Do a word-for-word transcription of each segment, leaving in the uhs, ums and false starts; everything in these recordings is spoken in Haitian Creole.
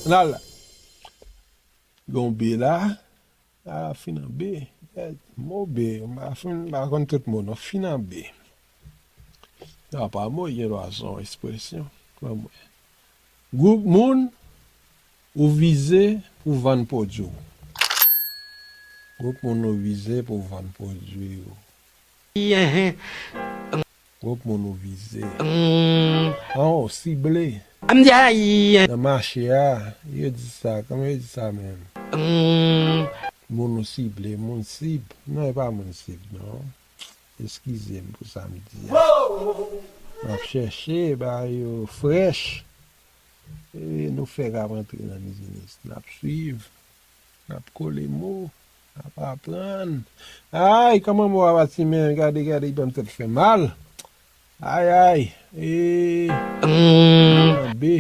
N al la. Gen yon B la. A, fin an B. Mo B, m pa fin, m pa konn tout mo non. Fin an B. Sa pa mo, gen dwa se yon ekspresyon. Ban mwen. Gwoup moun ou vize pou vann pwodui w. Gwoup moun ou vize pou vann pwodui w. Gwoup moun ou vize. An, ou sible. Nan mache a, yo di sa, kòman yo di sa menm? Moun ou sible, moun sib. Non, e pa moun sib, non. Eskize m pou sa m di a. M ap chèche bagay yo frèch. E nou fèk ap antre nan biznis. N ap swiv. N ap kole mo. N ap aprann. Ay, kòman mo a pati menm? Gade, gade, li ban m tèt fè mal. Ay, ay. E, anbe.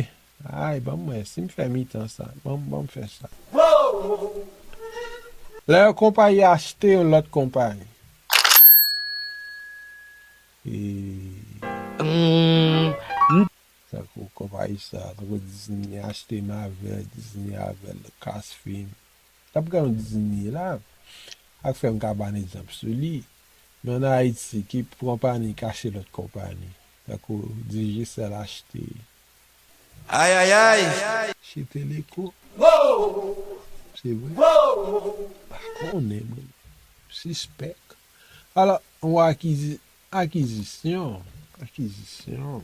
Ay, ban m wè. Si m fè mitan sa. Ban m, ban m fè sa. Lè yon konpayi achte yon lòt konpayi. E, tankou konpayi sa, tankou Disney achte Marvel, Disney avè Lucasfilm. T ap gen yon Disney la, ak fè m ka ba n egzanp sou li. Men ann Ayiti, ki konpayi k achte lòt konpayi? Tankou Digicel achte. Ayayay! Chez Teleco. Se vre? Pa konnen, mwen. Sispèk. Alò, yon akizi-, akizisyon. Akizisyon.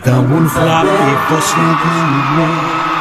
Tanbou l frape, fòs nou pou mwen.